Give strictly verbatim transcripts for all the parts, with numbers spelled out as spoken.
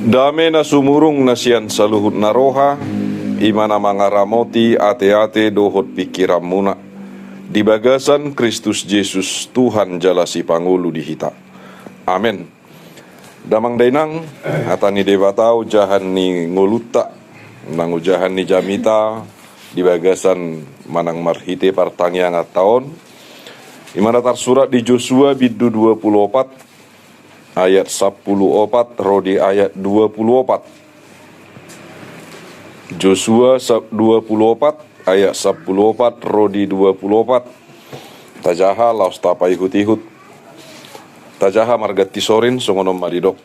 Dame na sumurung na sian saluhut na roha, i ma na mangaramoti ateate dohot pingkiranmuna, di bagasan Kristus Jesus Tuhan jala Sipangolu di hita. Amen. Damang dainang, hata ni Debata ojahan ni ngolunta, nang ojahan ni jamita, di bagasan manang marhite partangianganta on, i ma na tarsurat di Josua bindu dua pulu opat, ayat sampulu opat ro di ayat dua pulu opat. Josua sa-, dua pulu opat, ayat sampulu opat ro di dua pulu opat. Tajaha laos tapaihut-ihut. Tajaha marganti sorin, songon on ma didok.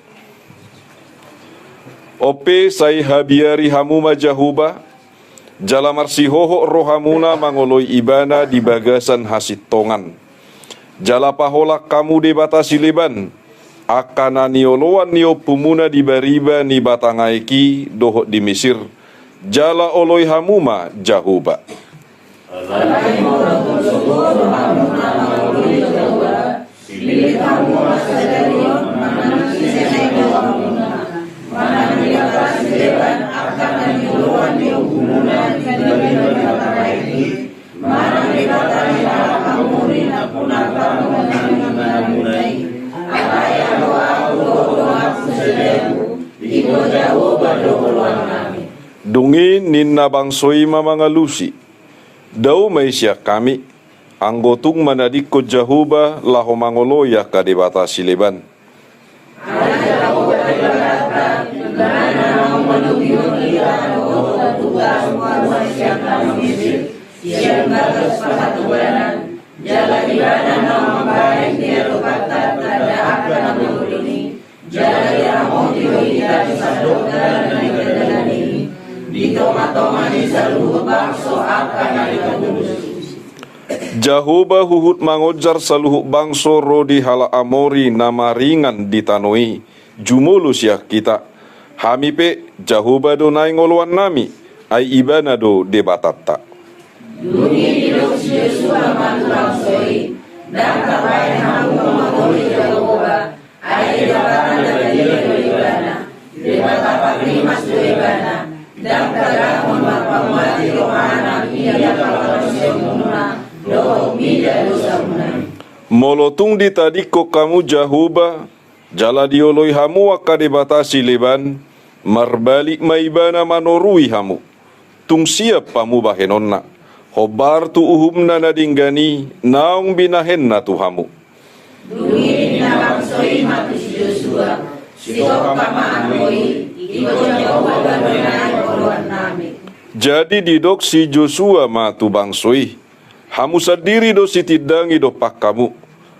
On pe sai habiari hamu ma Jahowa, jala marsihohot rohamuna mangoloi Ibana di bagasan hasintongan. Jala paholang hamu debata sileban, angka na nioloan ni ompumuna di bariba ni batang aek i dohot di Misir, jala oloi hamu ma Jahowa. Alai molo tong sogot rohamuna mangoloi Jahowa, pillit hamu ma sadari on manang ise na nioloanmuna, manang debata sileban, angka na nioloan ni ompumuna di bariba ni batang aek i, manang debata ni halak Amori na punang hamu manang na muna i. Alai anggo ahu dohot donganku sadari on, ingkon Jahowa do oloannami. Dung i ninna bangso i ma mangalusi: Dao ma i sian hami, anggo tung manadingkon Jahowa laho mangoloi angka debata sileban. Alai Jahowa Debatanta, Ibana na naung manogihon hita dohot hatutuasmuna sian tano Misir, sian bagas pangatobanan, jala Ibana na mambahen di atopanta tanda angka na mangoloi i, jala diramoti do hita di sandok dalan na itanda-tandai i, di tonga-tonga ni saluhut bangso angka na ditabusi. Jahowa huhut mangonjar saluhut bangso ro di halak Amori na maringan di tano i, jumolo sian hita. Hami pe, Jahowa do naeng oloannami, ai Ibana do Debatanta. Dung i didok si Josua ma tu bangso i: Ndang tabahen hamu mangoloi Jahowa, ai debata na tadia do Ibana, debata parrimas do Ibana. Ndang taganghon marpamuati rohana mida pangalaosionmuna dohot mida dosamuna i. Molo tung ditadingkon hamu Jahowa, jala dioloi hamu angka debata sileban, marbalik ma Ibana manorui hamu. Tung siap hamu bahenonna, hombar tu uhumna na denggan i naung binahenna tu hamu. Dung i ninna bangso i ma tu si Josua: Sitongka ma anggo i, ingkon Jahowa do naeng oloannami. Jadi didok si Josua ma tu bangso i: Hamu sandiri do sitindangi dompak hamu.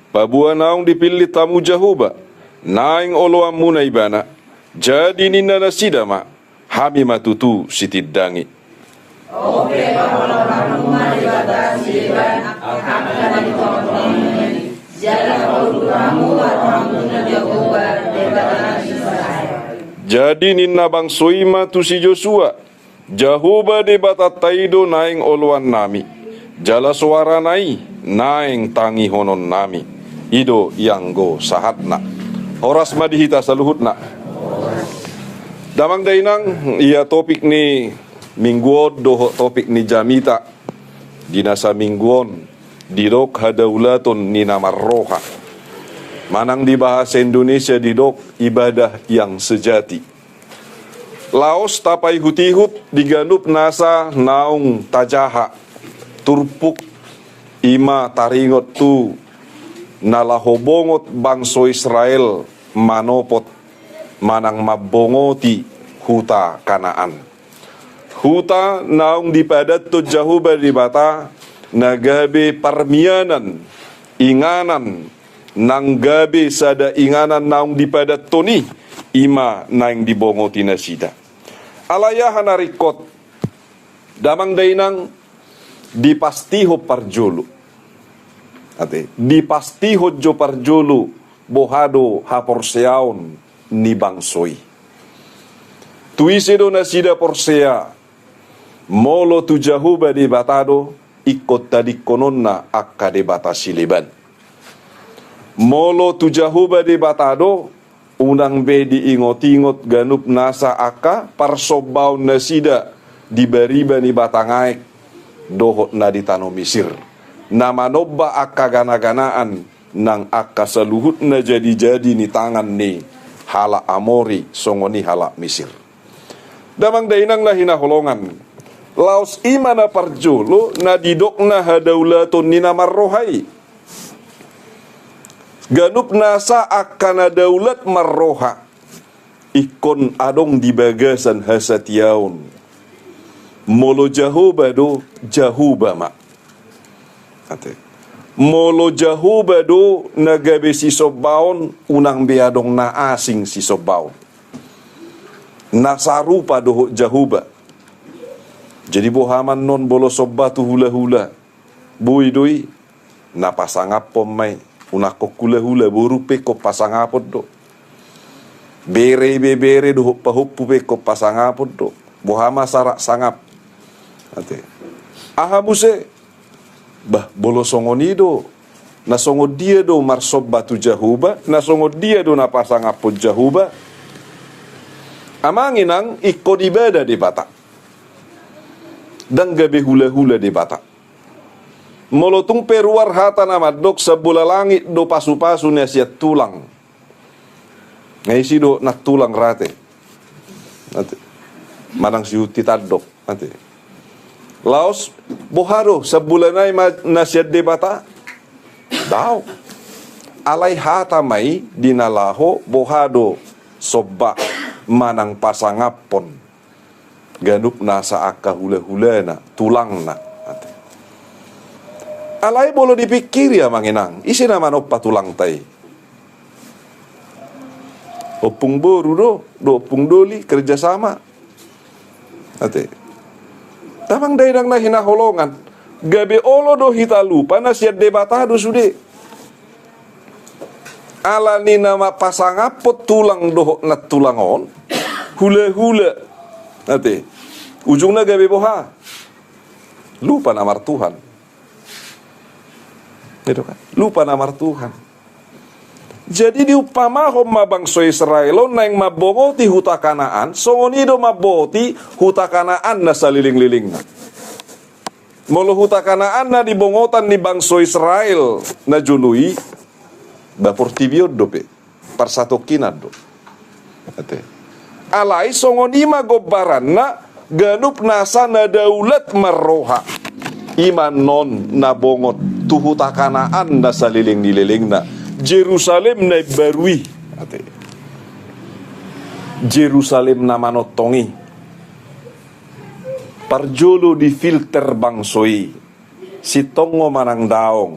Paboa naung dipillit hamu Jahowa, naeng oloanmuna Ibana. Jadi ninna nasida ma: Hami ma tutu sitindangi. On pe paholang hamu ma debata sileban angka na di tonga-tongamuna i, jala paunduk hamu ma rohamuna Jahowa, Debata ni Israel. Jadi ninna bangso i ma tu si Josua: Jahowa Debatanta i do naeng oloannami, jala soarana i naeng tangihononnami. I do i anggo sahatna. Horas ma di hita saluhutna. Damang dainang, ia topik ni minggu on dohot topik ni jamita di na saminggu on didok hadaulaton ni na marroha. Manang di bahasa Indonesia didok ibadah yang sejati. Laos tapaihut-ihut di ganup nasa naung tajaha turpuk, i ma taringot tu na laho bongot bangso Israel manopot manang mambongoti huta Kanaan. Huta naung dipadathon Jahowa Debata na gabe parmianan, inganan, nang gabe sada inganan naung dipadathon i, i ma naeng dibongoti nasida. Alai aha na ringkot, damang dainang, dipastihon parjolo. Ate, dipastihon jo parjolo boha do haporseaon ni bangso i. Tu ise do nasida porsea, molo tu Jahowa Debata do, ingkon tadingkononna angka debata sileban. Molo tu Jahowa Debata do, unang be diingot-ingot ganup nasa angka parsombaon nasida di bariba ni batang aek dohot na di tano Misir, na manomba angka gana-ganaan nang angka saluhut na jadi-jadi ni tangan ni halak Amori, songon i halak Misir. Damang dainang na hinaholongan, laos i ma na parjolo na didokna hadaulaton ni na marroha i. Ganup nasa angka na daulat marroha ingkon adong di bagasan hasatiaon. Molo Jahowa do, Jahowa ma. Ate. Molo Jahowa do na gabe sisombaon, unang be adong na asing sisombaon. Na sarupa dohot Jahowa. Jadi boha ma annon molo somba tu hula-hula? Boi do i, na pasangaphon ma i. Unang hula-hula, boru pe ingkon pasangapon do. Bere, ibebere dohot pahompu pe ingkon pasangapon do. Boha ma syarat sangap? Ate. Aha muse? Bah, molo songon i do, na songon dia do marsomba tu Jahowa, na songon dia do na pasangaphon Jahowa? Amang inang, ingkon ibada Debata. Ndang gabe hula-hula Debata. Molo tung pe ruar hata na mandok sambola langit do pasu-pasu na sian tulang, nga isi do na tulang rate. Ate. Manang sihunti tandok. Ate. Laos, boha do, sambola nai ma na sian Debata? Daong. Alai hata ma i di na laho, boha do somba manang pasangaphon ganup nasa angka hula-hulana, tulangna. Ate. Alai molo dipingkiri amang inang, ise na manompa tulangta i? Ompung boru do, do ompung doli, kerja sama. Ate. Damang dainang na hinaholongan, gabe olo do hita lupa na sian Debata do sude. Ala ni na ma pasangaphon tulang dohot na tulang on, hula-hula. Ate. Ujungna gabe boha? Lupa na martuhan. Gitu kan? Lupa na martuhan. Jadi diumpamahon ma bangso Israel on naeng mambongoti huta Kanaan, songon i do mambongoti huta Kanaan na saleleng-lelengna. Molo huta Kanaan na di bongotan ni bangso Israel na jolo i, ba portibi on dope, parsatongkinan do. Ate. Alai songon i ma gombaranna ganup nasa na daulat marroha. I ma annon na bongot tu huta Kanaan na saleleng ni lelengna, Jerusalem na imbaru i. Ate. Jerusalem na manongtong i. Parjolo difilter bangso i. Sintongo manang daong,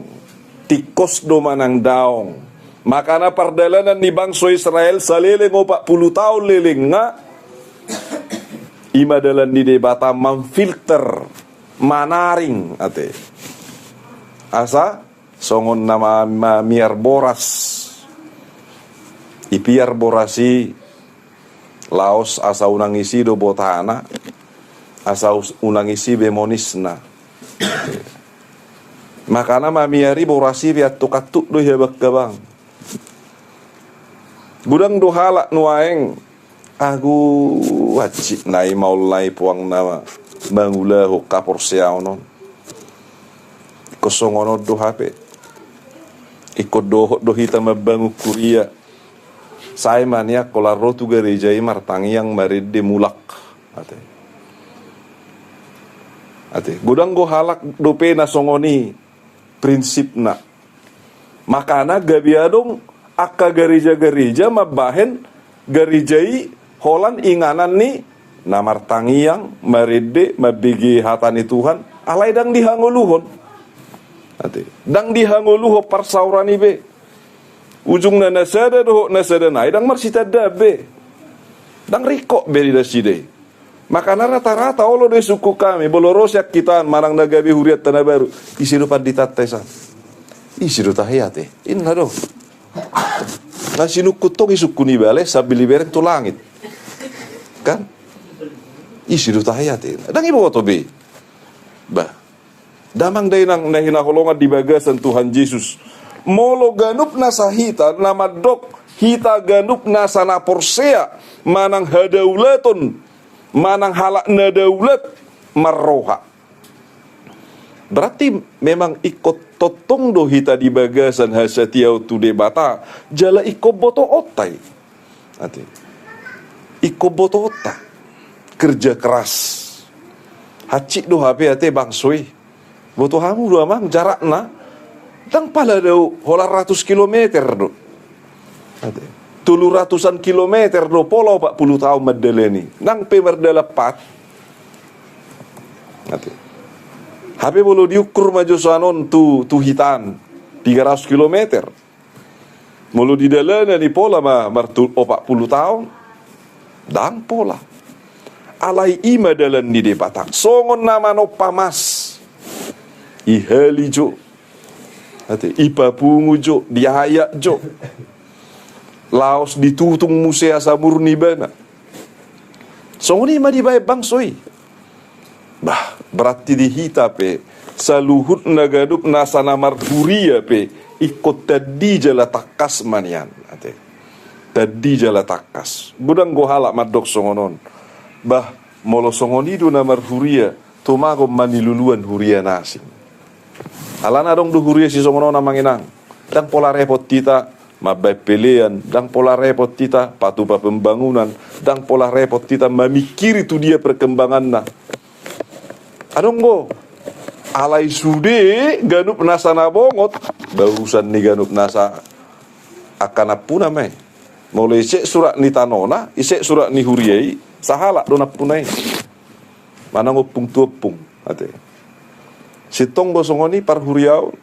tingkos do manang daong. Makana pardalanan ni bangso Israel saleleng opat pulu taon lelengna, i ma dalan ni Debata mamfilter, manaring, ate. Asa songon na ma-, ma-, miar boras. Ipiar boras i laos asa unang isi do botana, asa us-, unang isi be monisna. Makana mamiari boras i pe antuk-antuk do i habang-habang. Godang do halak nuaeng, agu, hansit nai maol nai puang na mangulahon haporseaon on. Ingkon songon on do hape. Ingkon dohot do hita mambangun kuria. Sai ma nian holan ro tu gareja i martangiang marende mulak. Ate. Ate. Godang do halak dope na songon i prinsipna. Makana gabe adong angka gareja-gareja mambahen gareja i holan inganan ni na martangiang, marende, mambege hata ni Tuhan, alai ndang dihangoluhon. Ate. Ndang dihangoluhon parsaoran i be. Ujungna na sada dohot na sada nai ndang marsitandaan be. Ndang ringkot be di nasida i. Makana rata-rata olo do isungkun hami, molo ro sian hita on manang na gabe hurianta na baru, ise do panditanta i san? Ise do tahe ate? Inna do. Na sinungkun tong isungkun i bale sambil ibereng tu langit. Kan? Ise do tahe ate? Ndang iboto be. Bah. Damang dainang na hinaholongan di bagasan Tuhan Jesus. Molo ganup nasa hita na mandok hita ganup nasa na porsea manang hadaulaton, manang halak na daulat marroha. Berarti memang ingkon tongtong do hita di bagasan hasatiaon tu Debata, jala ingkon botoonta i. Ate. Ingkon botoonta. Kerja keras. Hansit do hape ate bangso i. Boto hamu do amang jarakna. Ndang pala dao holan ratus kilometer do. Ate. Tolu ratusan kilometer do pola opat pulu taon mandalani. Nang pe mardalan pat. Ate. Hape molo diukur ma jo sian on tu, tu hita an. Piga ratus kilometer. Molo didalani pola ma martu-, opat pulu taon. Ndang pola. Alai i ma dalan ni Debata. Songon na manompa mas. Ihali jo. Ate, ipapungu jo, diayak jo. Laos ditutung muse asa murni ibana. Songon i ma dibaen bangso i. Bah, berarti di hita pe, saluhutna ganup nasa na marhuria pe, ingkon tandi jala tangkas ma nian. Ate. Tandi jala tangkas. Godang do halak mandok songon on. Bah, molo songon i do na marhuria, tumagon ma niluluan huria na asing. Alana adong do huria sisongon on amang inang. Ndang pola repot hita mambaen pelean, ndang pola repot hita patupa pembangunan, ndang pola repot hita mamingkiri tu dia perkembanganna. Adong do. Alai sude ganup nasa na bongot, bah urusan ni ganup nasa angka nampuna ma i. Molo ise surat ni tanona, ise surat ni huria i, sahalak do nampuna i. Manang ompung tu ompung, ate. Sintong do songon i parhuriaon.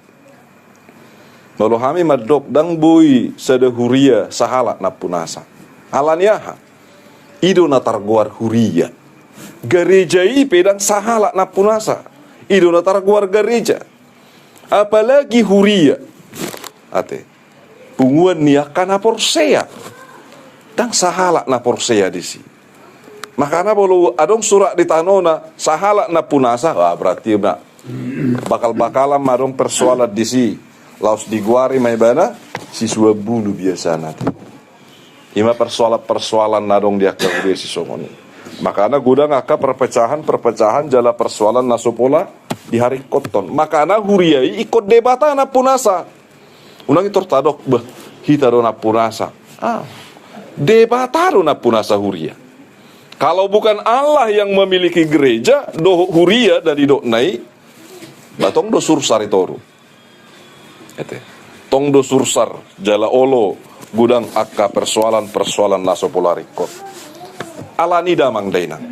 Molo hami mandok ndang boi sada huria sahalak nampunasa. Alani aha? I do na targoar huria. Gareja i pe ndang sahalak nampunasa. I do na targoar gareja. Apalagi huria. Ate. Punguan ni angka na porsea. Ndang sahalak na porsea disi. Makana molo adong surat di tanona sahalak nampunasa, wah, berarti ma bakal-bakalan ma adong persoalan disi. Laos digoari ma ibana sisuan bulu biasana. I ma persoalan-persoalan na adong di angka huria sisongon i. Makana godang angka perpecahan-perpecahan jala persoalan na so pola diharingkothon. Makana huria i ingkon Debata nampunasa. Unang i tor tadok, bah, hita do nampunasa. Ah, Debata do nampunasa huria. Kalau bukan Allah yang memiliki gereja, dohot huria na nidokna i, bah tong do sursar i toru. Ate. Tong do sursar, jala olo, godang angka persoalan-persoalan na so pola ringkot. Alani damang dainang.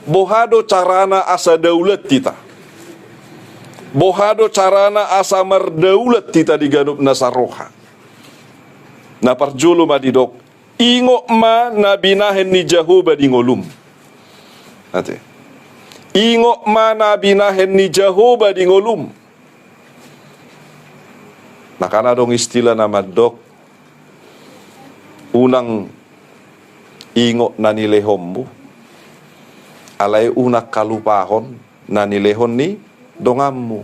Boha do carana asa daulat hita? Boha do carana asa mardaulat hita di ganup nasa roha? Na parjolo ma didok, ingot ma na binahen ni Jahowa di ngolum. Ate. Ingot ma na binahen ni Jahowa di ngolum. Makana adong istilah na mandok, unang ingot na nilehonmu, alai unang halupahon na nilehon ni donganmu.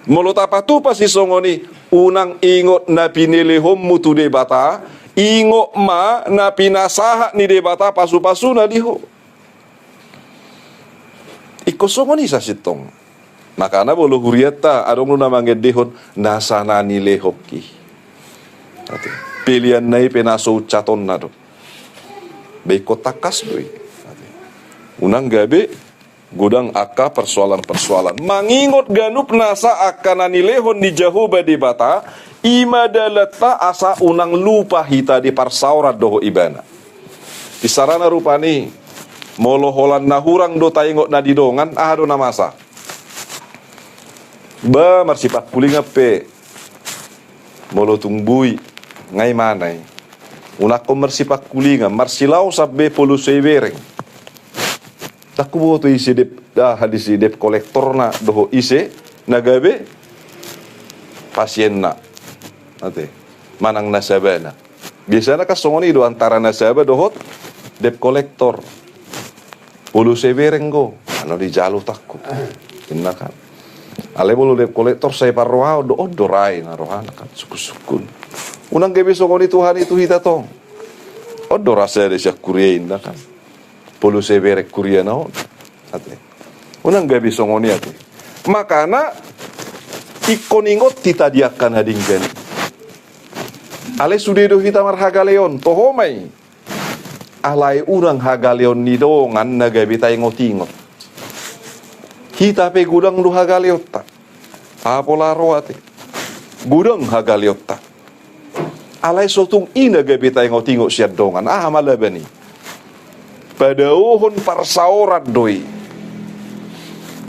Molo tapatupa sisongon i, unang ingot na pinelehonmu tu Debata, ingot ma na pinasahat ni Debata pasupasuna di ho. Ingkon songon i sasintong. Makana molo hurianta adong do na mangendehon nasa na nilehonki. Ate. Peleanna i pe na so uncatonna do. Bah ingkon tangkas do i. Ate. Unang gabe godang angka persoalan-persoalan. Mangingot ganup nasa angka na nilehon ni Jahowa Debata, i ma dalanta asa unang lupa hita di parsaoran dohot Ibana. Pisarana rupani, molo holan na hurang do taingot na di dongan, aha do na masa? Bah, marsipangkulingan pe molo tung boi, nga i mana i? Unangkon marsipangkulingan, marsilaosan be polose bereng. Ndang huboto ise debt, aha disi, debt collectorna dohot ise na gabe pasienna. Ate. Manang nasabana. Biasana kan songon i do antara nasaba dohot debt collector. Polose bereng do, ano dijalo tangku. Inna kan. Alai molo debt collector sai parrohaon do, on do ra i na rohana kan, sungkun-sungkun. Unang gabe songon i Tuhan i tu hita tong. On do rasada sian kuria i ninna kan. Pola so ibereng kuria na on. Ate. Unang gabe songon i ate. Makana ingkon ingot hita di angka na denggan i. Alai sude do hita marhagaleon, toho ma i. Alai unang hagaleon ni dongan na gabe taingot-ingot. Hita pe godang do hagaleonta. Aha pola ro ate. Godang hagaleonta. Alai so tung i na gabe taingot-ingot sian dongan. Aha ma laba ni? Padaohon parsaoran do i.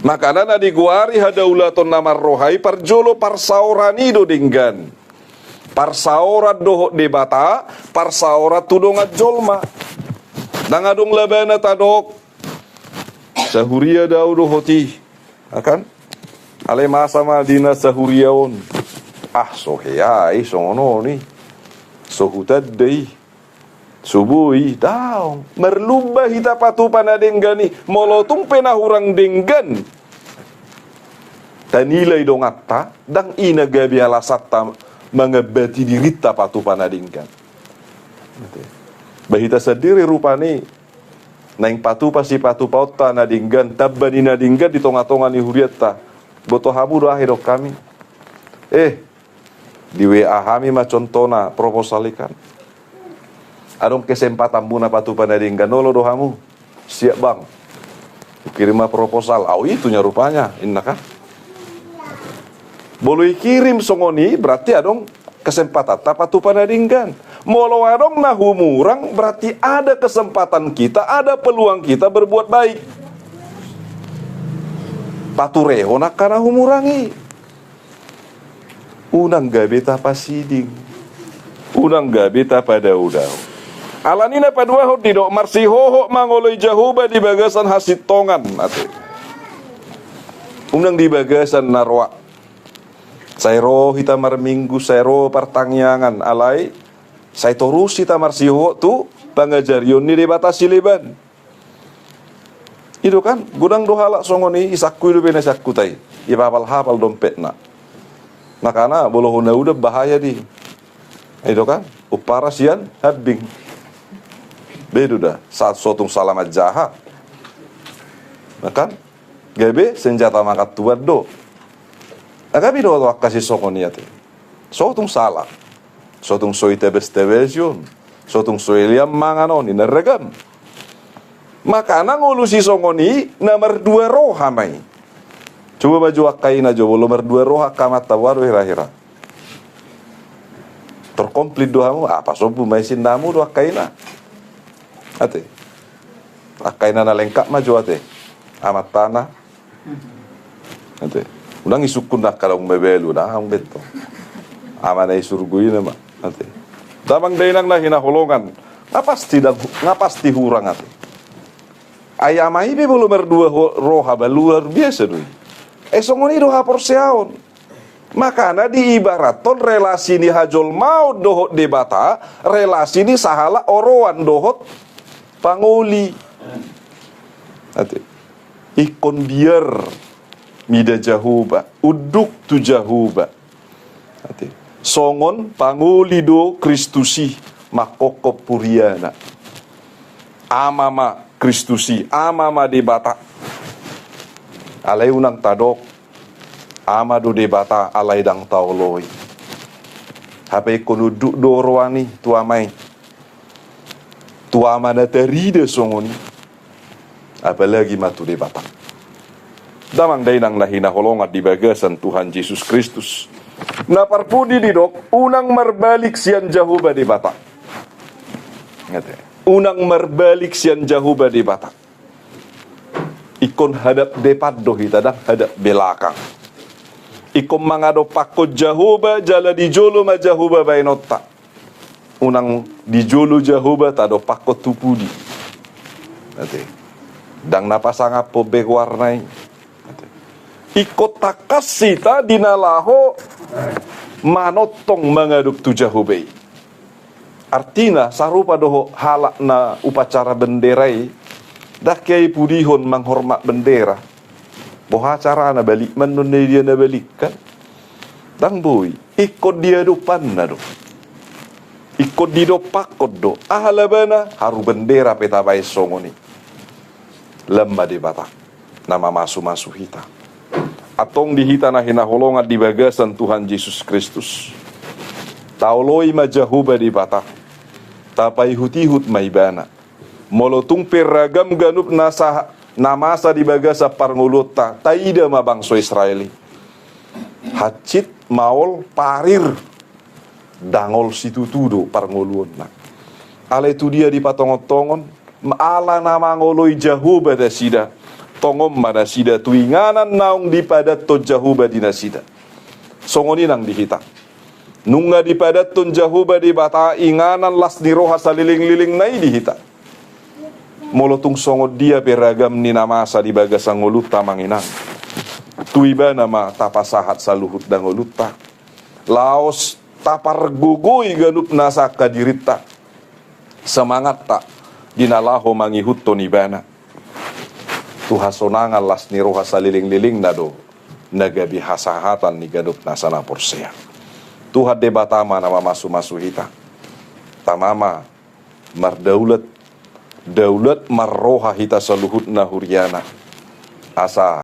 Makana na digoari hadaulaton na marroha i parjolo parsaoran i do denggan. Parsaoran dohot Debata, parsaoran tu dongan jolma. Ndang adong labana tadok. Sahuria do au dohot i. Akan? Alai masa ma di na sahuria on. Ah, so hea i songon on i. So hutanda i. So boi, daong. Marlumba hita patupa na denggan i. Molo tung pe na hurang denggan. Tanilai donganta, ndang i na gabe alasanta mangambati dirinta patupa na denggan. Ba hita sandiri rupani, naeng patupa sipatupaonta na denggan, tamba ni na denggan di tonga-tonga ni hurianta. Boto hamu do aha didok hami. Eh, di W A hami ma contohna proposal i kan. Adong kesempatanmuna patupa na denggan, olo do hamu. Siap bang. Kirim ma proposal. Au itu nya rupanya, inna kan. Molo ikirim songon i, berarti adong kesempatanta patupa na denggan. Molo adong na humurang, berarti ada kesempatan kita, ada peluang kita berbuat baik. Paturehon angka na humurang i. Unang gabe tapasiding. Unang gabe tapadaodao. Alani na paduahon didok marsihohot mangoloi Jahowa di bagasan hasintongan. Ate. Unang di bagasan na roa. Sai ro hita marminggu, sai ro partangiangan, alai sai torus hita marsihohot tu pangajarion ni Debata sileban. I do kan, godang do halak songon i, isangkut i do be na isangkut i, ipahapal-hapal dompetna. Makana, molo hona udan bahaya di. I do kan, umpara sian hambing. Be do da, saat so tung sala manjaha. Na kan, gabe senjata mangantuan do. Gabe do tu angka sisongon i ate. So tung sala. So tung so itabas-tabasi on. So tung so ilean mangan on, inna ragam. Makana ngolu sisongon i na mardua roha ma i. Coba ma jo angka ina jo, molo mardua roha angka amanta, boha do hira-hira? Tor komplit do hamu, ah, pasombu ma i sinna hamu do angka ina. Ate. Angka ina na lengkap ma jo ate. Amantana. Ate. Unang isungkun angka daong mabalu, na, unang beto. Amana i surgo i nama. Ate. Damang dainang na hinaholongan. Nga pasti dang, nga pasti hurang ate. Ai ama i pe molo mardua ho-, roha ba luar biasa do i. Eh, songon i do haporseaon. Makana diibarathon relasi ni hajolmaon dohot Debata, relasi ni sahalak oroan dohot pangoli. Ate. Ingkon biar mida Jahowa, unduk tu Jahowa. Ate. Songon pangoli do Kristus i mangkophop huriana. Ama ma Kristus i, ama ma Debata. Alai unang tadok, ama do Debata alai ndang taoloi. Hape ingkon unduk do roha ni tu ama i. Tu ama na tarida songon i. Apalagi ma tu Debata. Damang dainang na hinaholongan di bagasan Tuhan Jesus Kristus. Na parpudi didok, unang marbalik sian Jahowa Debata. Ate. Unang marbalik sian Jahowa Debata. Ingkon hadap depan do hita, ndang hadap belakang. Ingkon mangadopankon Jahowa, jala di jolo ma Jahowa baenonta. Unang di jolo Jahowa tadopankon tu pudi. Ate. Ndang na pasangaphon be goarna i. Ate. Ingkon tangkas hita di na laho manongtong mangadop tu Jahowa i. Artina, sarupa dohot halak na upacara bendera i, ndang hea ipudihon manghormat bendera. Boha carana, balik ma annon na i dia na balik, kan? Ndang boi, ingkon di adopanna do. Ingkon didompakkon do. Aha labana? Haru bendera pe tabaen songon i. Lam ma Debata na mamasu-masu hita. Antong di hita na hinaholongan di bagasan Tuhan Jesus Kristus, taoloi ma Jahowa Debata, tapaihut-ihut ma Ibana. Molo tung pe ragam ganup na sa-, na masa di bagasan parngoluonta, taida ma bangso Israel i. Hansit, maol, parir, ndang olo situtu do parngoluonna. Alai tudia dipatongon-tongon? Ala na mangoloi Jahowa nasida, tongon ma nasida tu inganan naung dipadathon Jahowa di nasida. Songon i nang di hita. Nunga dipadathon Jahowa Debata inganan las ni roha saleleng-lelengna i di hita. Molo tung songon dia pe ragam ni na masa di bagasan ngolunta, amang inang, tu Ibana ma tapasahat saluhut na ngolunta, laos tapargogoi ganup nasa angka dirinta, semangatta di na laho mangihuthon Ibana. Tu hasonangan las ni roha saleleng-lelengna do na gabe hasahatan ni ganup nasa na porsea. Tuhan Debata ma na mamasu-masu hita. Tama ma mardaulat, daulat marroha hita saluhutna huriana. Asa